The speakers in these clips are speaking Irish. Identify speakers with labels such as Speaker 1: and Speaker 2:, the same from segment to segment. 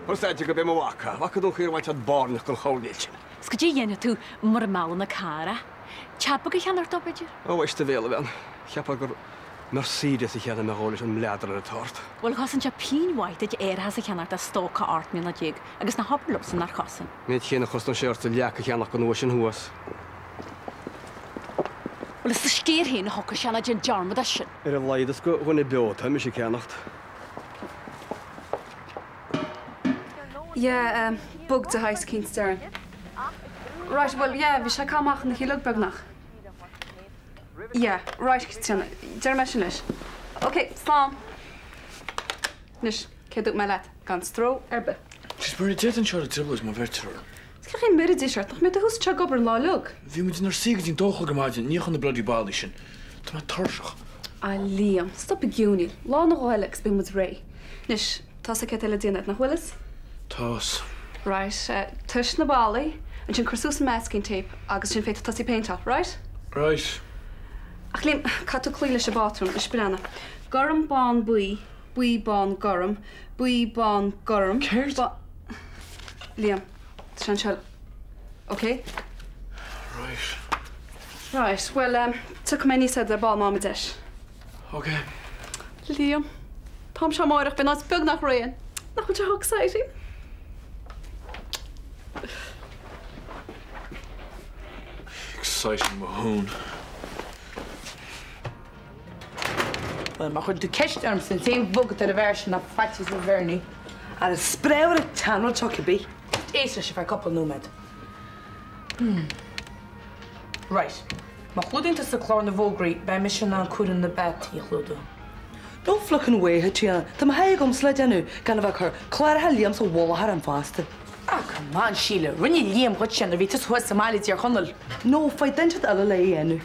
Speaker 1: Úsáidte go bith mo mhac, bhfaca tú an chaoi ar bhain siad báirneach den choirnéal sin.
Speaker 2: 'S goidé a dhéanfaidh tú mura meallann an carr é? Teach beag a cheannacht dó, b'fhéidir?
Speaker 1: Ó, éist do bhéal, a bhean. Cheapfá gur Mercedes a cheannaigh mé dhó leis an mbleadar atá ort.
Speaker 2: Bhuel, chosain sé pingin mhaith duit árachas a cheannacht do stócach 18 mbliana agus ná habair liomsa nár chosain.
Speaker 1: Méid chéanna a chosnóidh sé ortsa leac a cheannach den uair sin thuas.
Speaker 2: Bhuel, as do sciar féin a thiocfaidh sé, ná déan dearmad as sin.
Speaker 1: Ar a laghad is do dhuine beo atá mise ag ceannacht.
Speaker 3: Yeah, eh, bug de shaghas eicínt, déarfainn. Right, bhuel, yeah, bhí sé ag caitheamh amach an oíche uilig, beagnach. Yeah, right, Caitríona, déarfaidh mé sin leis. Ok, slán! Anois, céard a dúirt mé leat? Gan stró ar bith.
Speaker 4: Is mar a d'fhéadfainn seo le trioblóid má bheirtear orm.
Speaker 3: Is cén chaoi a mbeirfidís ort, nach mbeidh tú thuas anseo ag obair an lá uilig?
Speaker 4: Bhí muid inár suí go dtí an dó a chlog ar maidin, ag níochán na bloody ballaí sin. Tá mé tuirseach.
Speaker 3: A Liam, stop ag geonaíl. Lá nó dhó eile agus beidh muid réidh. Anois, tá 'fhios a'd céard tá le déanamh, nach bhfuil 'fhios?
Speaker 4: Tá 'fhios.
Speaker 3: Right, toisc na ballaí, ansin cuir suas an masking tape agus ansin féadfaidh tú tosaí ag péinteáil, right?
Speaker 4: Right.
Speaker 3: Ach Liam, caithfidh tú cloí leis an bpátrún, anois breathnaigh. Gorm, bán, buí, buí, bán, gorm, buí, bán, gorm.
Speaker 4: Céard?
Speaker 3: Liam, tá sé anseo. Ok?
Speaker 4: Right.
Speaker 3: Right, bhuel, em, tiocfaidh mé aníos ar ball má fhaighim deis.
Speaker 4: Ok.
Speaker 3: Liam, táim seo amárach, beidh an áit beagnach réidh. Nach bhfuil sé chomh exciting?
Speaker 4: Exciting mo thún.
Speaker 5: Bhuel, má chuireann tú ceist ormsa, an t-aon bhug atá ar an bhfear sin ná faitíos roimh Bhernie.
Speaker 6: Ara is breá an tseanrud seo cibé.
Speaker 5: Éist leis ar feadh cúpla nóiméad. Hmm. Right. Má chlúdaíonn tusa clár na bhfógraí, beidh mise in ann cúram na bpeataí a chlúdú.
Speaker 6: No flippin' way, a Chaitríona. Tá mo sháith agamsa le déanamh, gan a bheith ag cur cláracha Liam sa mhullach orm fosta.
Speaker 5: Ah, come on, Síle. Rinne Liam dhuit sin nuair a bhí tusa thuas sa mbaile i dTír Chonaill.
Speaker 6: No, faigh duine inteacht eile le é a dhéanamh.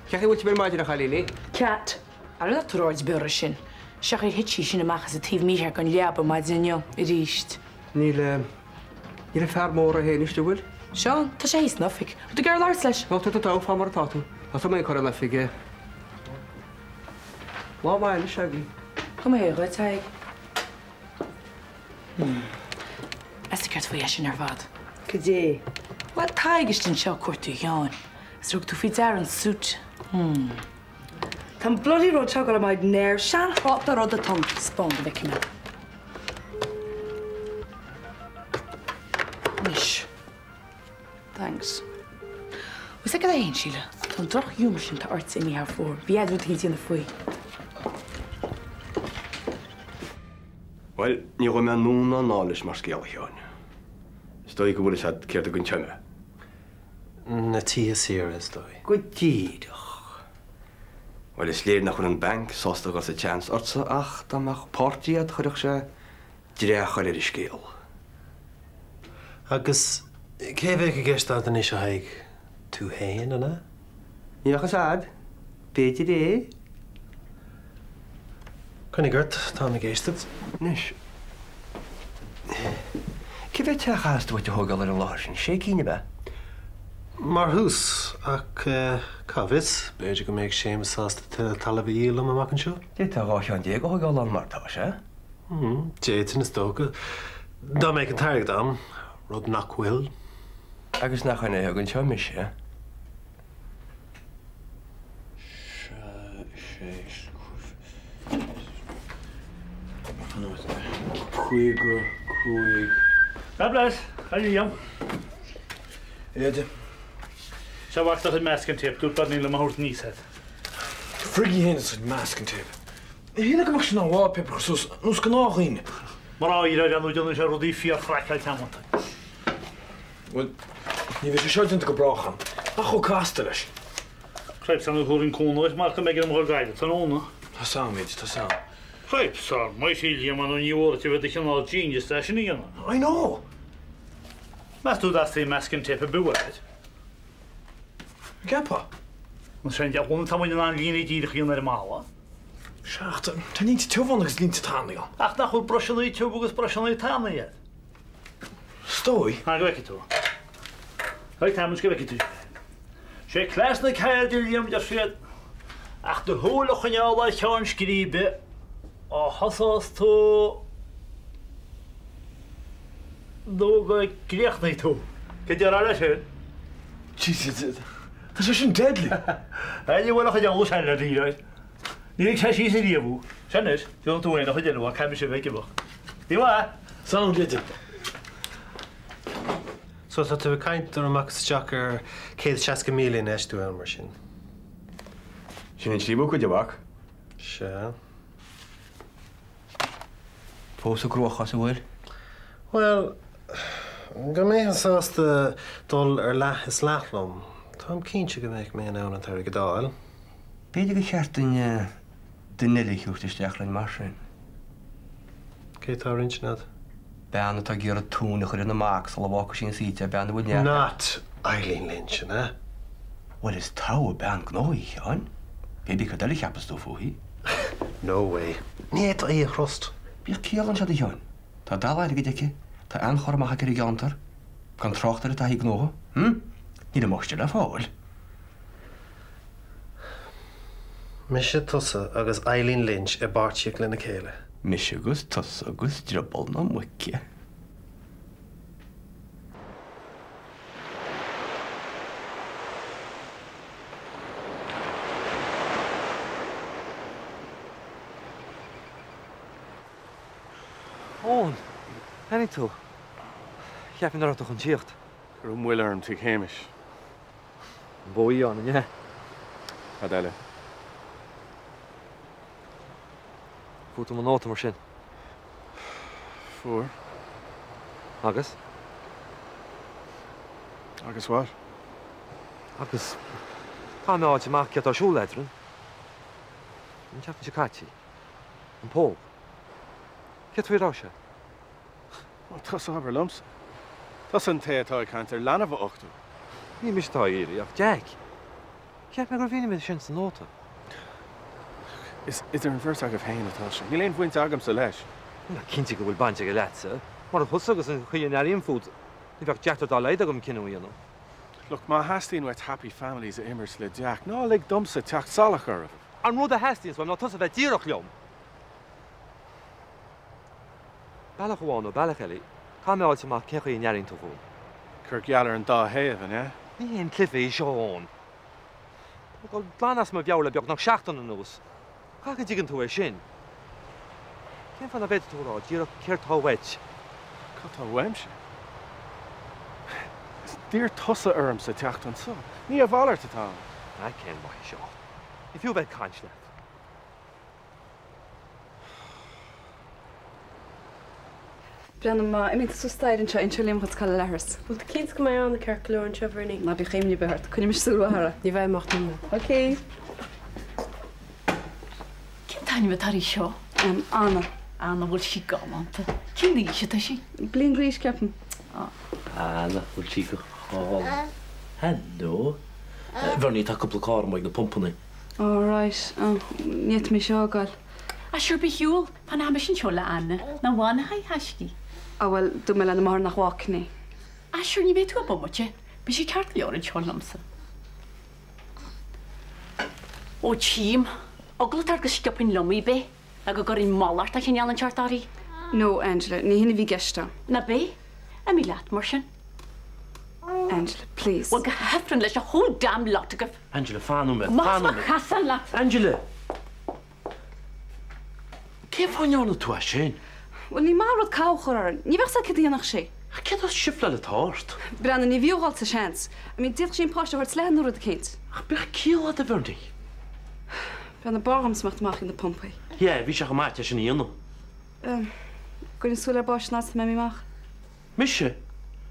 Speaker 1: Cén chaoi a bhfuil sibh ar maidin, a chailíní?
Speaker 6: Cat.
Speaker 5: Ara ná tabhair aird ar bith uirthi sin. Sé an chaoi ar thit sí sin amach as an taobh mícheart den leaba maidin inniu, arís.
Speaker 1: Níl, níl an fear mór é féin istigh, an bhfuil?
Speaker 5: Seán, tá sé thíos san oifig. An bhfuil tú ag iarraidh labhairt leis?
Speaker 1: Nó tá, tá, tá, fan mar atá tú. Tá mé ag cur an oifig. Lá maith anois agaibh.
Speaker 5: Go maith é dhuit, Tadhg. Meas tú céard faoi é sin ar fad?
Speaker 6: Cad é?
Speaker 5: Bhuel, Tadhg istigh anseo ag cuartú Sheáin. Is rug tú faoi deara an suit. Hmm.
Speaker 6: Tá an bloody rud seo ag dul i mo nerves. Seanchrot de rud atá ann.
Speaker 5: 'Spáin go bhfeicfidh mé. Anois. Thanks. Bhfuil 's agat é fhéin, Síle? Tá an droch-ghiúmar sin atá ortsa imithe thar fóir. Bhí agat rud éigin a dhéanamh faoi.
Speaker 1: Bhuel, ní ghabhfaidh mé anonn ná anall leis mar scéal, a Sheáin. Is dóigh go bhfuil fhios agat céard a d'inseoidh mé.
Speaker 7: Na tithe saoire, is dóigh.
Speaker 1: Go díreach. Bhuel, is léir nach bhfuil an banc sásta a dhul sa tseans ortsa ach dá mbeadh páirtí agat chuirfeadh sé dreach eile ar an scéal.
Speaker 7: Agus cé a bheadh i gceist agat anois, a Thaidhg? Tú féin, an ea?
Speaker 1: Ní bheadh fhios a'd. B'fhéidir é.
Speaker 7: Coinnigh ort, táim ag éisteacht.
Speaker 1: Anois, cé mhéad teach a theastaigh uait a thógáil ar an láthair sin? Sé cinn, ab ea?
Speaker 7: Mar thús, ach cá bhfios, b'fhéidir go mbeidh Séamus sásta tuilleadh talaimh a dhíol liom amach anseo?
Speaker 1: D'fhéadfá 12 cheann a thógáil ann mar atá sé.
Speaker 7: D'fhéadfainn, is dócha. Dá mbeadh an t-airgead a'm, rud nach bhfuil.
Speaker 1: Agus nach in é a thug anseo mise?
Speaker 4: 55.
Speaker 8: God bless, a Liam.
Speaker 4: Éide.
Speaker 8: Sea, mhac, do chuid masking tape, dúirt Bernie liom a thabhairt aníos agat.
Speaker 4: Friggy fhéin is a chuid masking tape. Ní shílfeá go mbeadh sé in ann wallpaper a chur suas nós gnáthdhaoine.
Speaker 8: Mar oidhre ar ndóigh déanann sé rudaí fíor-chraiceáilte amanta.
Speaker 4: Bhuel, ní bheidh sé seo déanta go brách agam. Nach chomh casta leis.
Speaker 8: Cripes ar ndóigh thabharfainn cúnamh dhuit mar go mbeidh orm a dhul Gaillimh tráthnóna.
Speaker 4: Tá 's a'm, Éide, tá 's a'm.
Speaker 8: Cripes ar maith Liam ar ndóigh ní mhór duit a bheith de chineál genius le sin a dhéanamh.
Speaker 4: I know!
Speaker 8: Meas tú an dteastaíonn masking tape ar bith uait?
Speaker 4: An gceapfá?
Speaker 8: An sin deich tá muid in ann líne díreach a dhéanamh ar an mballa.
Speaker 4: Sea, ach tá línte tiubha ann agus línte tanaí ann.
Speaker 8: Ach nach bhfuil bruiseanna tiubha agus bruiseanna tanaí air?
Speaker 4: Is dóigh.
Speaker 8: Fan go bhfeicfidh tú. Right, táimid go bhfeicfidh tú. Sé cleas na ceirde, Liam, deir siad, ach do shúil a choinneáil ar cheann scríbe, ó thosós tú. nó go gcríochnaíonn tú. Cad déarfá leis sin?
Speaker 4: Jesus, tá sé sin deadly!
Speaker 8: Ní bhfuil a chuid eolais eile ar iarraidh. Ní ligfidh sé síos ariamh thú. Sea anois, déanfaidh tú féin a chuid eile, caithfidh mise a bheith ag imeacht. Bí maith!
Speaker 4: Sound, Eddie.
Speaker 7: So tá tú ag caint amach is isteach ar 160,000 infheistiú ann mar sin.
Speaker 1: Sin an tríú cuid, a mhac.
Speaker 7: Sea.
Speaker 1: Fós i gcruachás an bhfuil?
Speaker 7: Bhuel, go mbeifeá sásta dul ar leath is leath liom, táim cinnte go mbeadh mé in ann an t-airgead a fháil.
Speaker 1: B'fhéidir gur cheart dúinn duine eile a thabhairt isteach linn mar sin.
Speaker 7: Cé atá ar intinn agat?
Speaker 1: Bean atá ag iarraidh tóin a chur ina mac sula bhfágfaidh sí an suite, bean a bhfuil neart.
Speaker 7: Not Eileen Lynch, an ea?
Speaker 1: Bhuel, is togha bean gnó í, a Sheáin. Pé bith cad eile a cheapas tú fúithi.
Speaker 7: No way. Ní fhéadfá í a thrust.
Speaker 1: Bíodh ciall anseo, a Sheáin. Tá dalladh airgid aici, tá an-chur amach aici ar an gceantar, gan trácht ar a taithí gnótha. Hm? Níl a máistir le fáil.
Speaker 7: Mise, tusa agus Eileen Lynch i bpáirtíocht lena chéile.
Speaker 1: Mise agus tusa agus drioball na muice.
Speaker 9: Eoin, tháinig tú. Cheap mé nach raibh tú chun tíocht.
Speaker 10: Go raibh moill orm tigh Shéamais.
Speaker 9: An bó fhiáin, an ea?
Speaker 10: Cad eile?
Speaker 9: Fuair tú mo nóta mar sin?
Speaker 10: Fuair.
Speaker 9: Agus?
Speaker 10: Agus what?
Speaker 9: Agus caithfidh mé a fháilt amach céard tá ar siúl eadrainn. An tseachtain seo caite. An póg. Céard faoi a raibh sé?
Speaker 10: Bhuel, tusa abair liomsa. Tusa an té atá ag caint ar leanbh a uchtú.
Speaker 9: Ní mise atá á iarraidh, ach Jack. Cheap mé gur mhínigh mé sin sa nóta.
Speaker 10: Is idir an bheirt agaibh féin atá sé. Níl aon bhaint agamsa leis.
Speaker 9: Bhuel, cinnte go bhfuil baint aige leatsa. Murach thusa agus an chaoi a n-airím fút, ní bheadh deacracht dá laghad agam cinneadh a dhéanamh.
Speaker 10: Look, má theastaíonn uait happy families a imirt le Jack, ná lig domsa teacht salach oraibh.
Speaker 9: An rud a theastaíonns uaim ná tusa a bheith díreach liom. Bealach amháin nó bealach eile, caithfidh mé a fháilt amach cén chaoi a n-airíonn tú fúm.
Speaker 10: Cur geall ar an dá thaobh, an ea?
Speaker 9: Ní haon cluiche é seo, a Eoin. Tá mé ag dul glan as mo mheabhair le beagnach seachtain anuas. Caithfidh go dtuigeann tú é sin. Cén fáth nach bhféadfadh tú a rá díreach céard tá uait?
Speaker 10: Cad tá uaimse? D'iarr tusa ormsa teacht anso. Ní a mhalairt atá ann.
Speaker 9: Ah, cén mhaith seo? Ní fiú a bheith ag caint leat.
Speaker 3: Breathnaigh, má imíonn tú suas staighre anseo, inseoidh Liam dhuit cá bhfuil an leithreas.
Speaker 11: Bhfuil tú cinnte go mbeidh Anna ceart go leor anseo, a Bhernie?
Speaker 3: Ná bíodh imní ar bith ort. Coinneoidh mise súil mhaith uirthi.
Speaker 11: Ní bheidh mé ach nóiméad.
Speaker 3: Ok.
Speaker 2: Cén t-ainm atá uirthi seo?
Speaker 3: Anna.
Speaker 2: Anna, bhfuil sí galánta. Cén aois atá sí?
Speaker 3: Bliain d'aois, ceapaim.
Speaker 12: Anna, bhfuil sí go hálainn. Hello. Bhernie, tá cúpla carr amuigh ag na pumpanna.
Speaker 3: Oh right, oh, ní fhéadfaidh mé seo a fhágáil.
Speaker 2: Ah sure bí ar shiúl, fanfaidh mise anseo le Anna, ná bhainfidh a thaiscí.
Speaker 3: Ah bhuel, dúirt mé lena máthair nach bhfágfainn í.
Speaker 2: Ah sure ní bheidh tú ach bomaite, beidh sí ceart go leor anseo liomsa. Ó tchím, eagla atá ort go sciobfainn liom í, b'é, nó go gcuirfinn mallacht de chineál inteacht uirthi.
Speaker 3: No, Angela, ní hin a bhí i gceist agam.
Speaker 2: Ná b'é? Imigh leat mar sin.
Speaker 3: Angela, please.
Speaker 2: Bhuel, go hifreann leis an whole damn lot agaibh.
Speaker 12: Angela, fan nóiméad,
Speaker 2: Amach
Speaker 12: fan
Speaker 2: as mo
Speaker 12: nóiméad.
Speaker 2: chasán leat!
Speaker 12: Angela! Cén fáth a ndearna tú é sin?
Speaker 3: Bhuel, ní maith an rud cathú a chur orainn. Ní bheadh a fhios agat céard a dhéanfadh sí.
Speaker 12: Ach cén sórt sifleáil atá ort?
Speaker 3: Breathnaigh, ní bhfiú a dhul sa seans. I mean, d'fhéadfadh sí an páiste a thabhairt léi nó rud eicínt.
Speaker 12: Ach bheadh ciall agat, a Bhernie.
Speaker 3: Breathnaigh, b'fhearr dhomsa imeacht amach chuig na pumpaí.
Speaker 12: Yeah, bhí sé chomh maith é sin a dhéanamh.
Speaker 3: Coinnigh súil ar an bpáiste an fhad is a mbeidh mé amach.
Speaker 12: Mise?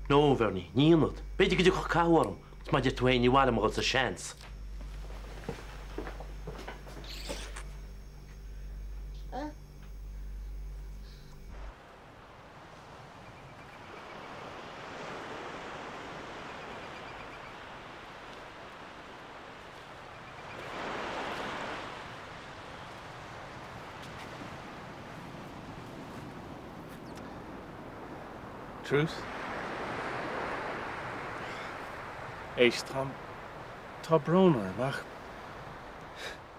Speaker 12: No, a Bhernie, ní dhéanfad. B'fhéidir go dtiocfadh cathú orm. Is mar a deir tú féin, ní mhaith liom a dhul sa seans.
Speaker 10: Truth? Éist, táim, tá brón orm ach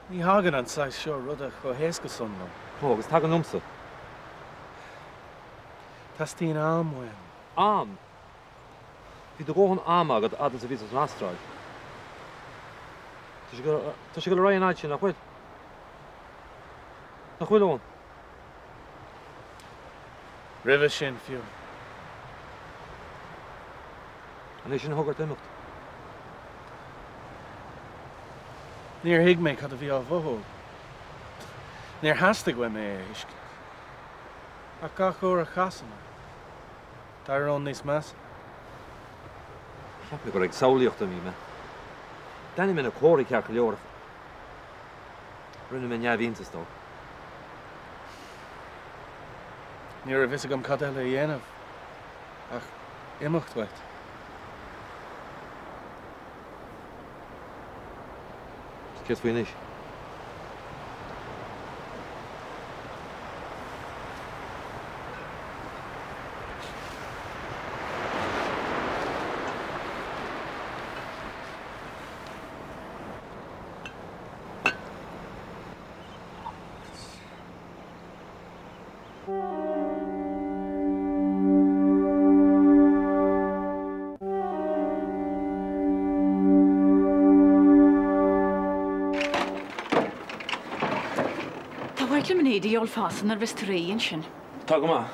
Speaker 10: ní thagann an saghas seo ruda chomh héasca san liom.
Speaker 9: Ó, agus tagann liomsa.
Speaker 10: Teastaíonn am uaim.
Speaker 9: Am? Bhí do dhóthain ama agat fhad is a bhí tú san Astráil. Tá sé tá sé ag dul ar aghaidh an fhad sin, nach bhfuil? Nach bhfuil, Eoin?
Speaker 10: Roimhe sin, fiú.
Speaker 9: An é sin a thug ort imeacht?
Speaker 10: Níor thuig mé cad a bhí á mhothú. Níor theastaigh uaim é a thuiscint. Ach gach uair a chasainn air, d'éireoinn níos measa.
Speaker 9: Cheap mé gur ag samhlaíocht a bhí mé. D'aithin mé na comharthaí ceart go leor ach rinne mé neamhiontas dó.
Speaker 10: Ní raibh fhios agam cad eile a dhéanamh ach imeacht uait.
Speaker 9: Céard faoi anois?
Speaker 2: Tá mhaith liom an éadaí a fháil fosta nuair a bheas tú réidh ansin.
Speaker 12: Tá go maith.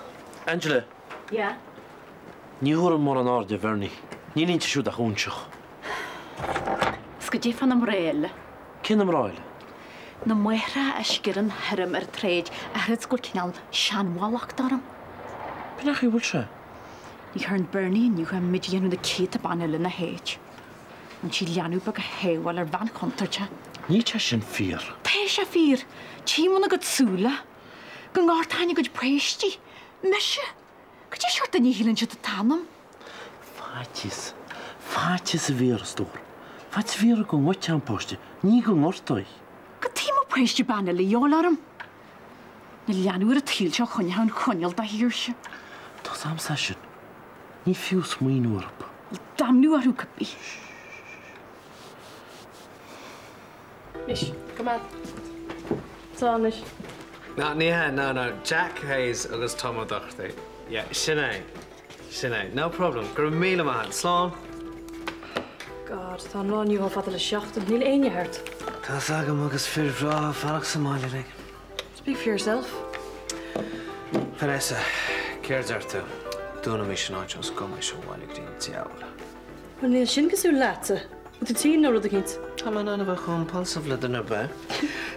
Speaker 12: Angela.
Speaker 2: Yeah?
Speaker 12: Ní thabharfainn mórán airde ar Bhernie. Níl inti siúd ach óinseach.
Speaker 2: Is goidé fá na mná eile.
Speaker 12: Cé na mná eile?
Speaker 2: Na máithreacha a sciorrann thirim ar an tsráid oiread is go bhfuil cineál seanmhallacht orm.
Speaker 12: B'in é an chaoi a bhfuil sé.
Speaker 2: Ní chuireann Bernie iniúchadh ar muid a dhéanamh na céadta ban eile ina háit. An sí leanbh beag a shábháil ar bhean chontúirteach.
Speaker 12: Níl sé sin fíor.
Speaker 2: Tá sé fíor. Tchím óna gcuid súile. Go ngortóinn a gcuid páistí. Mise. Goidé seort duine a shíleann siad atá ionam?
Speaker 12: Faitíos. Faitíos a bhí air, a stór. Faitíos a bhí air go ngoidfeá an páiste, ní go ngortófaí.
Speaker 2: Cad chuige a mbeadh páiste bean eile a dhíobháil orm. Na leanbh ar an tsaol seo a choinneodh an choinneal de Shaoirse.
Speaker 12: Tá's a'msa é sin. Ní fiú smaoineamh orthu.
Speaker 2: Bhuel, damnú orthu cibé.
Speaker 11: Anois, go maith. Tá anois.
Speaker 13: No, ní hea, no, no, Jack Hayes agus Tom Ó Dochartaigh. Yeah, sin é. Sin é. No problem. Go raibh míle maith agat. Slán.
Speaker 11: God, tá an lá inniu chomh fada le seachtain. Níl éinne thart.
Speaker 13: Tá's agam agus fir bhreátha fanacht sa mbaile linn.
Speaker 11: Speak for yourself.
Speaker 13: Vanessa, céard deir tú? Dúnaimis an áit is gabhaimis abhaile go dtí an diabhal.
Speaker 11: Bhuel, níl sin cosúil leatsa. Bhfuil tú tinn nó rud eicínt?
Speaker 13: Tá mé in ann a bheith chomh impulsive le duine ar bith.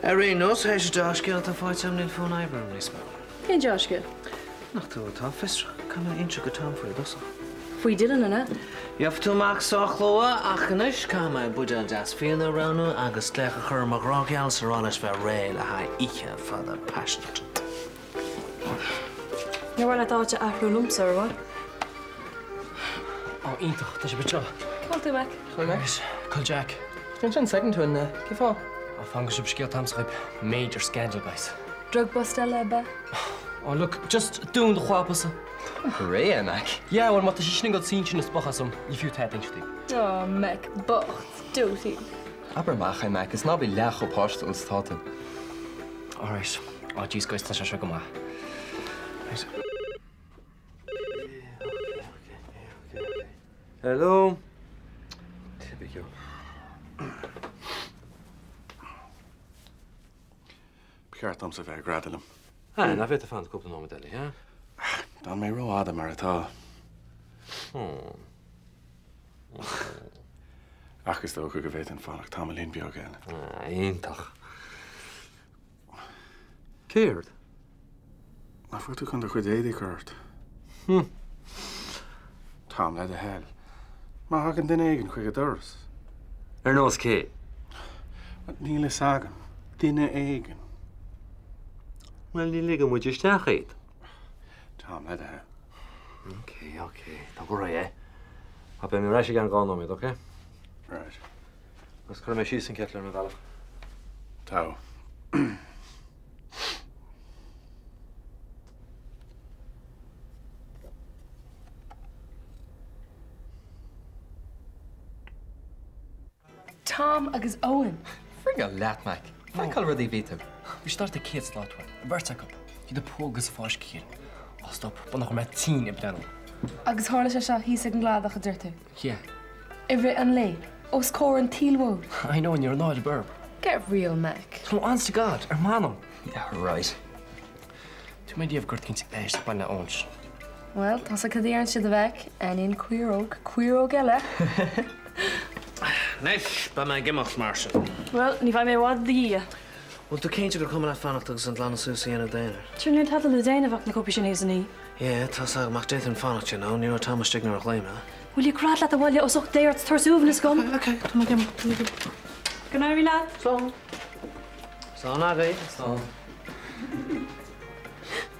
Speaker 13: Ar aon nós, théis an dea-scéal atá faighte agam níl fonn oibre orm níos mó.
Speaker 11: Cén dea-scéal?
Speaker 13: Nach tú atá fiosrach, caithfidh mé inse do Tom faoi i dtosach.
Speaker 11: Faoi Dylan, an ea?
Speaker 13: Gheobhaidh tú amach sách luath, ach anois caithfidh mé buidéal deas fíona a roghnú agus glaoch a chur ar mo ghrá geal is a rá leis bheith réidh le haghaidh oíche fada passionate.
Speaker 11: Níor mhaith leat áit a athrú liomsa, ar mhaith?
Speaker 14: Ó, iontach, tá sibh anseo.
Speaker 11: Cá bhfuil tú, Mac?
Speaker 14: Cá bhfuil Mac? Cá bhfuil Jack? Tá ansin second to an, cén fáth? Ó, fan go sibh scéal agamsa dhaoib. Major scandal, guys.
Speaker 11: Drug bust eile, ab ea?
Speaker 14: Ó, look, just dún do chlabhasa. Tá réidh é, Mac. Yeah, bhuel, má tá sé sin ag dul sin is boch asam, ní fiú tada inse daoibh.
Speaker 11: Ó, Mac bocht, dotie.
Speaker 14: Abair amach é, Mac, is ná bí leath chomh páistiúil is atá tú. Alright. Ó jeez guys, tá sé seo go maith. Right.
Speaker 9: Hello. Typical.
Speaker 10: Ba cheart domsa bheith ag greadadh liom.
Speaker 9: Ah, nach bhféadfá fanacht cúpla nóiméad eile, yeah?
Speaker 10: D'fhan mé rófhada mar atá. Ach is dócha go bhféadfainn fanacht tamaillín beag eile.
Speaker 9: Ah, iontach. Céard?
Speaker 10: Nach bhfuil tú chun do chuid éadaí a chur ort?
Speaker 9: Hm.
Speaker 10: Tom, le do thoil. Má thagann duine éigin chuig an doras.
Speaker 9: Ar nós cé?
Speaker 10: Níl fhios agam. Duine éigin.
Speaker 9: Bhuel, ní ligfidh muid isteach iad.
Speaker 10: Tom, le do thoil.
Speaker 9: Ok, ok. Tá go réidh é. Ach beidh mé ar ais i gceann 2 nóiméad, ok?
Speaker 10: Right.
Speaker 9: Agus cuirfidh mé síos an kettle ar mo bhealach.
Speaker 10: Tá.
Speaker 11: Tom agus Eoin.
Speaker 14: Frigáil leat, Mac. Feiceáil rudaí bhí tú. Bhí siad thart ag 100 slat uainn, an bheirt acu. Iad ag pógadh is ag fáisceadh a chéile. Á stop, ba nach raibh mé tinn ag breathnú.
Speaker 3: Agus tharla sé seo thíos ag an gcladach, a deir tú?
Speaker 14: Yeah.
Speaker 3: I rith an lae? Os comhair an tsaoil mhóir?
Speaker 14: I know, ní raibh náire orm.
Speaker 3: Get real, Meic.
Speaker 14: No, honest to God, ar m'anam. Yeah, right. Dúirt mé riamh gur rud eicínt aisteach ag baint le Eoin.
Speaker 11: Bhuel, tá's agat cad a deireann siad a Mheic, ainneoin caoróg, caoróg eile.
Speaker 13: Anois, beidh mé ag imeacht mar sin.
Speaker 11: Bhuel, ní bheidh mé i bhfad i do dhiaidh.
Speaker 13: Bhfuil tú cinnte gur cuma leat fanacht agus an glanadh suas a dhéanamh d'aonar?
Speaker 11: Sure, níl tada le déanamh ach na cupaí sin thíos a ní.
Speaker 13: Yeah, tá's agam, ach d'fhéadfainn fanacht, you know, ní raibh Tom istigh nuair a ghlaoigh mé.
Speaker 11: Will you gread leat abhaile os ucht Dé ort, tabhair suaimhneas dom.
Speaker 13: Ok, ok, tá mé ag imeacht, tá mé ag imeacht.
Speaker 11: Go n-éirí leat.
Speaker 13: Slán. Slán agaibh.
Speaker 14: Slán.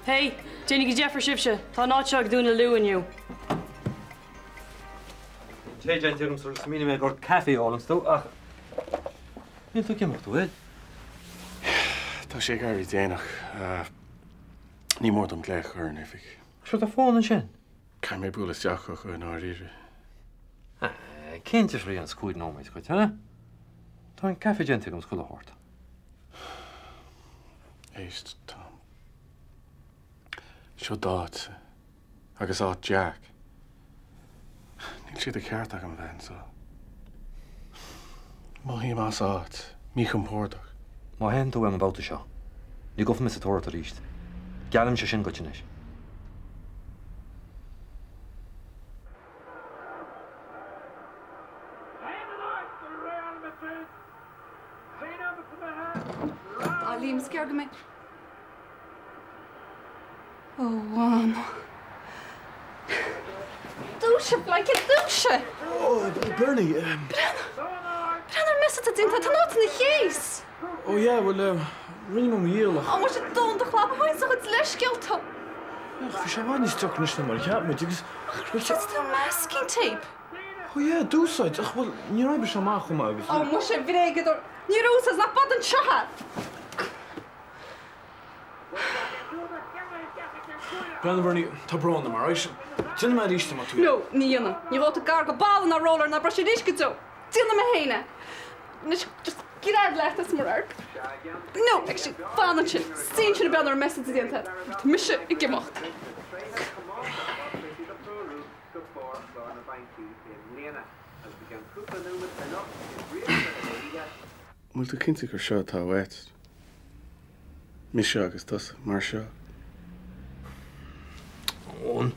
Speaker 11: Hey, déanaigí deifir sibhse, tá an áit seo ag dúnadh luath inniu.
Speaker 9: Tae déanta agam sar smaoinigh mé gur caife a ólanns tú ach níl tú ag imeacht, an bhfuil?
Speaker 10: Tá sé ag éirí déanach. Ní mór dom glaoch a chur ar an oifig.
Speaker 9: Seo do fón ansin.
Speaker 10: Caithfidh mé bualadh isteach chucu i ndáiríre.
Speaker 9: Cén difear a dhéanfas 5 nóiméad dhuit, ha? Tá an caife déanta agam chuile shórt.
Speaker 10: Éist, Tom. Seo d'áit agus áit Jack. Níl sé de cheart agam a bheith anseo. Mothaím as áit, míchompordach.
Speaker 9: Má theitheann tú uaim an babhta seo, ní gabhfaidh mé sa tóir ort arís. Geallaimse sin duit anois.
Speaker 3: Á, Liam, is gearr go mbeidh. Ó, Mham. Dúisigh, blanket, dúisigh!
Speaker 4: Ó, Bernie.
Speaker 3: Breathnaigh! Breathnaigh ar an mess atá déanta, tá an áit ina chéas!
Speaker 4: Ó, yeah, bhuel, rinne mé mo dhícheall ach.
Speaker 3: Ó, muise, dón do chlab, a tháinig sa chuid leithscéalta!
Speaker 4: Ach bhí sé i bhfad níos deacra anois ná mar a cheap muid agus.
Speaker 3: Ach ar úsáid tú masking tape?
Speaker 4: Ó yeah, d'úsáid, ach bhuel, níor oibrigh sé amach chomh maith agus.
Speaker 3: Ó, muise, bhréagadóir! Níor úsáid, ná bain anseo é!
Speaker 4: Breathnaigh Bernie, tá brón orm, alright? Déanfaidh mé arís é má tá tú.
Speaker 3: No, ní dhéanfaidh. Ní gheobhaidh tú gar go balla ná roller ná brush arís go deo. Déanfaidh mé féin é. Anois, just gread leat as mo radharc. No, actually, fan ansin. Suigh ansin ag breathnú ar an mess atá déanta agat, mar tá mise ag imeacht.
Speaker 10: An bhfuil tú cinnte gur seo atá uait? Mise agus tusa, mar seo.
Speaker 9: Eoin.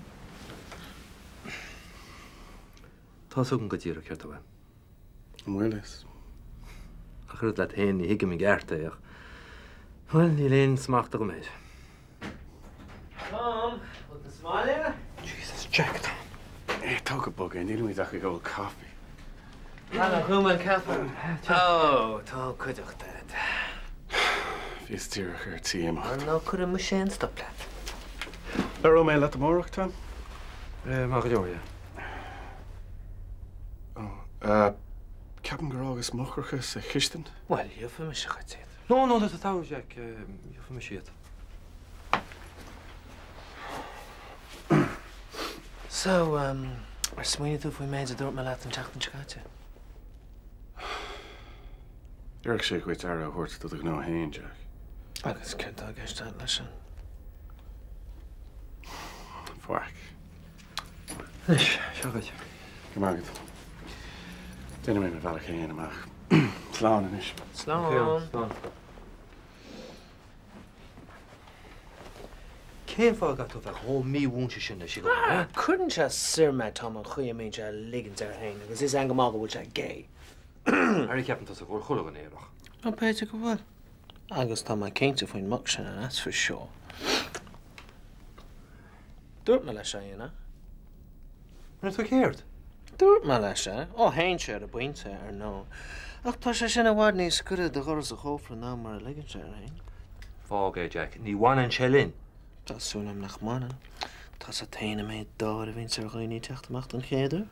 Speaker 9: Tá's agam go díreach céard tá uaim.
Speaker 10: An bhfuil fhios?
Speaker 9: Ach oiread leat féin, ní thuigim i gceart é ach, bhuel, níl aon smacht agam air.
Speaker 13: Tom, bhfuil tú sa mbaile?
Speaker 9: Jesus, Jack, Tom.
Speaker 10: Eh, tóg go bog é, nílimid ach ag ól caife.
Speaker 13: Anna, dhún an caife. Ó, tá cuideachta agat.
Speaker 10: Bhíos díreach ar tí imeacht.
Speaker 13: Ná cuirfidh mise aon stop leat.
Speaker 10: Labhróidh mé leat amárach, Tom?
Speaker 9: Eh, maith go leor, yeah.
Speaker 10: Ó, eh, ceapaim gur fhágas m'eochracha sa chistin.
Speaker 13: Bhuel, gheobhaidh mise dhuit iad.
Speaker 9: No, no, tá, Jack, gheobhaidh mise iad.
Speaker 13: So, um, ar smaoinigh tú faoin méid a dúirt mé leat an tseachtain seo caite?
Speaker 10: Oirfidh sé dhuit aire a thabhairt do do ghnó féin, Jack.
Speaker 13: Agus céard atá i gceist agat leis sin?
Speaker 10: Faic.
Speaker 9: Anois, seo dhuit.
Speaker 10: Go raibh maith agat. Déanfaidh mé mo bhealach féin amach. Slán anois.
Speaker 13: Slán.
Speaker 9: Slán. Cén fáth a gcaithfidh tú a bheith chomh mímhúinte sin leis i gcónaí, eh?
Speaker 13: Cuireann sé soir mé, Tom, an chaoi a mbíonn sé ag ligint air féin agus is ann go maith go bhfuil sé gay.
Speaker 9: Harry, ceapann tusa go bhfuil chuile dhuine aerach.
Speaker 13: Ó, b'fhéidir go bhfuil. Agus tá mé cinnte faoin mboc sin, and that's for sure. Dúirt mé leis é, you know.
Speaker 9: Rinne tú céard?
Speaker 13: Dúirt mé leis é. Ó, shéan sé ar an bpointe, ar ndóigh. Ach tá sé sin i bhfad níos gaire do dhoras an chófra ná mar a ligeann sé air féin.
Speaker 9: Fág é, Jack. Ní bhaineann sé linn.
Speaker 13: Tá súil agam nach mbaineann. Tá 's agat féin an méid náire a bhíonns ar dhaoine teacht amach don chéad uair.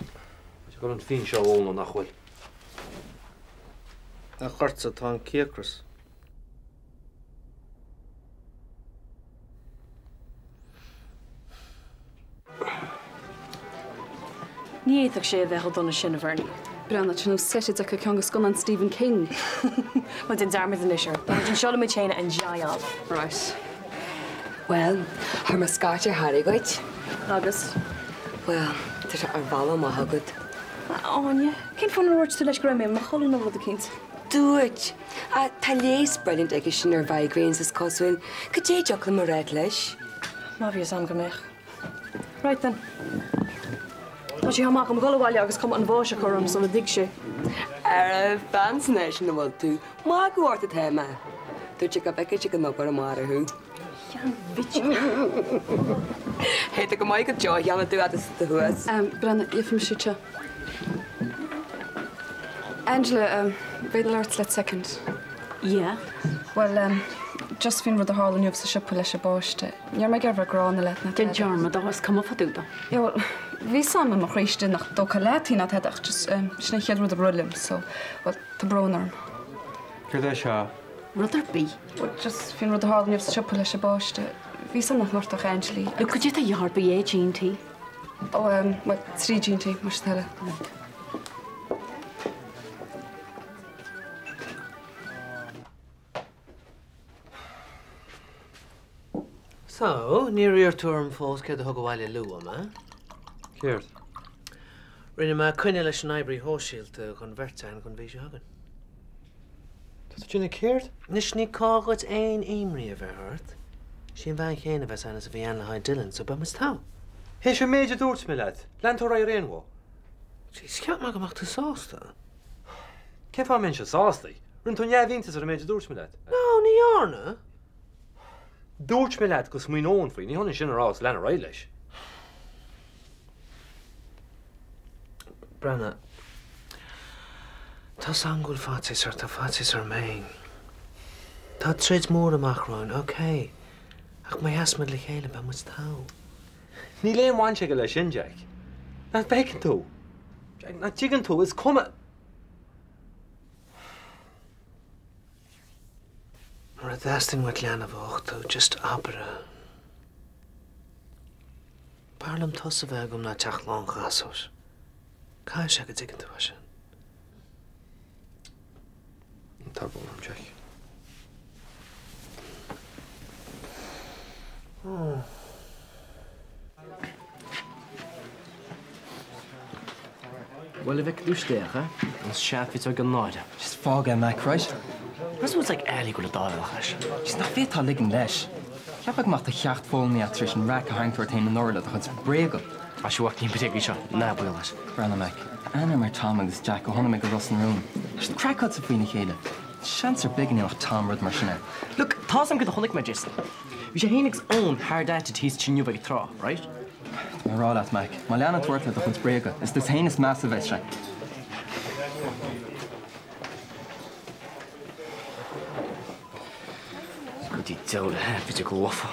Speaker 9: Tá tú ag dul an fíon seo a ól nó nach bhfuil?
Speaker 13: Ach ortsa atá an cíocras.
Speaker 11: Ní fhéadfadh sé a bheith chomh dona sin, a Bhernie.
Speaker 3: Breathnaigh, tá sé suite acu ceann de scannáin Stephen King.
Speaker 11: Bhuel, déan dearmad anois air. Tá muid anseo le muid féin a enjoyáil.
Speaker 3: Right.
Speaker 15: Bhuel, chuir mé scairt ar Harry dhuit.
Speaker 11: Agus?
Speaker 15: Bhuel, tá sé ar bhealach maith agat.
Speaker 11: A Áine, cén fáth nár dhúirt tú leis go raibh mé i mo chodladh nó rud eicínt?
Speaker 15: Dúirt! Ach tá leigheas brilliant aige sin ar mhigraines, is cosúil. Cad é a dtiocfadh liom a ráit leis?
Speaker 11: Má bhí fhios a'm go mbeadh. Right then. Tá sé chomh maith agam dhul abhaile agus cuma an bháis a chur orm sula dtig sé.
Speaker 15: Ara, fan san áit ina bhfuil tú. Magadh ort atá mé. Dúirt sé go bhfeicfeadh sé ag an obair amárach thú. Hé, tá go maith go deo, cheana tú fhad is tú thuas.
Speaker 3: Breathnaigh, gheobhaidh mise iad seo. Angela, b'fhéidir labhairt leat second.
Speaker 2: Yeah.
Speaker 3: Bhuel, just faoin rud a tharla inniu sa siopa leis an bpáiste. Ní raibh mé ag iarraidh bheith gránna leat ná
Speaker 2: Déan
Speaker 3: tada.
Speaker 2: dearmad de, is cuma fá dtaobh de.
Speaker 3: Yeah, bhuel, bhí 's a'm i mo chroí istigh nach dtógfá leat í ná tada ach just, sin an chéad rud a rith liom, so, bhuel, tá brón orm.
Speaker 14: Céard é seo?
Speaker 2: Rud ar bith.
Speaker 3: Bhuel, just faoin rud a tharla inniu sa siopa leis an bpáiste. Bhí 's a'm nach ngortódh Angela í.
Speaker 2: Look, cad é tá de dhíth ort, ba é G&T.
Speaker 3: Ó, bhuel, 3 G&T, mar sin eile.
Speaker 2: Right.
Speaker 13: So, níor iarr tú orm fós céard a thug abhaile Lou uaim, eh?
Speaker 9: Céard?
Speaker 13: Rinne mé coinne leis an oibrí shóisialta don bheirt againn don mhí seo chugainn.
Speaker 9: Tá tú ag déanamh céard?
Speaker 13: Anois ní gá dhuit aon imní a bheith ort. Sí an bhean chéanna a bheas ann is a bhí ann le haghaidh Dylan, so beidh muid togha.
Speaker 9: Théis an méid a dúirt mé leat, lean tú ar aghaidh ar aon mhodh.
Speaker 13: Jeez, cheap mé go mbeadh tú sásta.
Speaker 9: Cén fáth a mbeinnse sásta? Rinne tú neamhiontas ar an méid a dúirt mé leat.
Speaker 13: No, ní dhearna.
Speaker 9: Dúirt mé leat go smaoineoinn faoi, ní hionann sin a rá is lean ar aghaidh leis.
Speaker 13: Breathnaigh, tá's a'm go bhfuil faitíos ort, tá faitíos orm féin. Tá troid mór amach romhainn, ok, ach má sheasaimid le chéile beidh muid togha.
Speaker 9: Níl aon bhaint aige leis sin, Jack. Nach bhfeiceann tú? Jack, nach dtuigeann tú, is cuma.
Speaker 13: Mura dteastaíonn uait leanbh a uchtú, just abair é. B'fhearr liom tusa a bheith agam ná teach lán gasúir. Caithfidh sé go dtuigeann tú é sin.
Speaker 1: Tá brón orm, Jack.
Speaker 14: Bhuel, a bhfeicfidh tú isteach é, an seanphiteog an náire. Just fág é, Mac, right? Rud is like Ali go bhfuil an dá bhealach leis. Just nach bhféadfá ligean leis. Cheapfá go mbeadh do cheacht foghlamtha agat tar éis an raic a tharraingt ort féin anuraidh le do chuid bréaga. Á, sea, ní bréagaí seo, ná baol leis. Breathnaigh, Mac, tá aithne agam ar Tom agus Jack ó tháinig mé go Ros na Rún. Tá siad craiceáilte faoina chéile. Níl seans ar bith go ndéanfadh Tom rud mar sin air. Look, tá's agam cad a chonaic mé, Jason. Bhí sé féin agus Eoin hard at it thíos ansin inniu ag an trá, right? Tá mé ag rá leat, Mac, má leanann tú ort le do chuid bréaga, is duit féin is measa a bheas sé. Go dtí deabhal a thaifead ag lofa.